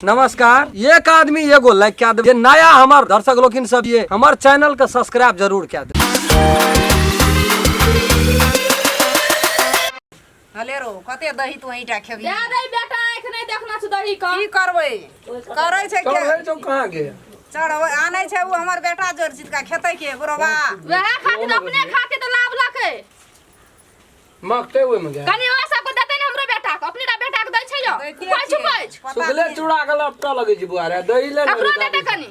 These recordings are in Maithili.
नमस्कार। एक आदमी एगो लाइक कए देबै। जे नया हमर दर्शक लोकिन सब ये हमर चैनल के सब्सक्राइब जरूर कए देबै। हले रो कते दही तू ईटा खेबी। दे दे बेटा, आँखि नहि देखना छौ दही के। की करबै, करै छै के? चढ़ै छौ कहाँ गे? चढ़बै आनै छै ओ हमर बेटा जोर चितका खेतै के बुढ़वा। वएह खातिर, अपने खातिर तऽ लाबलकै। मगते ओहिमे गे। कनि ओ सबके देतै ने हमरो बेटा के, अपने टा बेटा के दै छै यौ। दैते उपाय छियै। छुपाय छै। पता सुखले नहि। चूड़ा के लपटऽ लगै छै बुआ रे, दही ले ने। ककरो देतै कनि,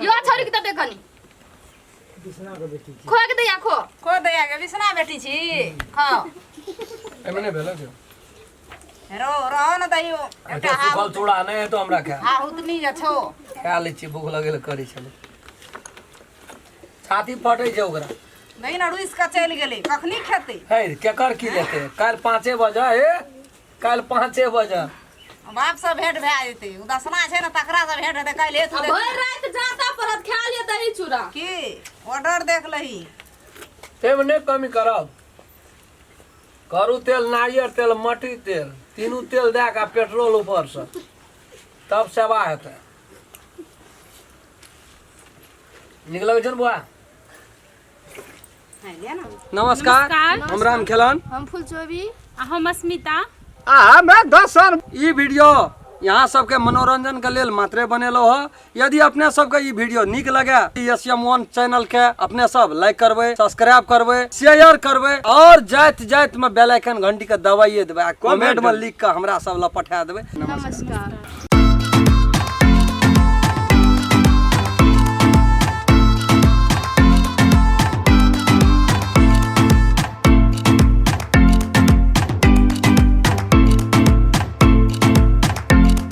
यो छोड़ी के देतै कनि। खो के दैया खो। खो दैया के बिसना बेटी छी, खाओ। एहिमे नहि भेल के रो रहो न दही एकटा। अच्छा, सुखल चूड़ा नहि हेतौ हमरा खाय। हा उतनी जे छौ। खा लै छियै, भूख लगेले करै छलै, छाती फटै छै ओकरा। नहीं न, रुइस के चलि गेलै, कखनी खेतै? है, केकर की लेतै? काल्हि 5 बजे हे, काल्हि 5 बजे बाप से भेंट भए जेतै। ओ दसना छै ने, तकरा से भेंट हेतै काल्हि। हेतु आ भरि राति जाता पड़त, खा लिअ दही चूड़ा। की ऑर्डर देख लही। ताहिमे नहि कमी करब। करू तेल, नारियर तेल, मटी तेल, तीनू तेल दए कऽ आ पेट्रोल ऊपरसँ, तब सेवा हेतै। नीक लगै छै ने बौआ? है ले ना। नमस्कार। हम राम खेलन। हम फुलचोबी। आ हम अस्मिता। आ मैं दर्शन। ई वीडियो यहाँ सबके मनोरंजन के लेल मात्रे बनेलो ह। यदि अपने सबके ई वीडियो नीक लगे, एस एम वन चैनल के अपने सब लाइक करबै, सब्सक्राइब करबै, शेयर करबै और जाइत जाइत में बेल आइकन घंटी के दबाइए देबै आ कमेंट में लिख के हमरा सब ल पठा देबै। नमस्कार।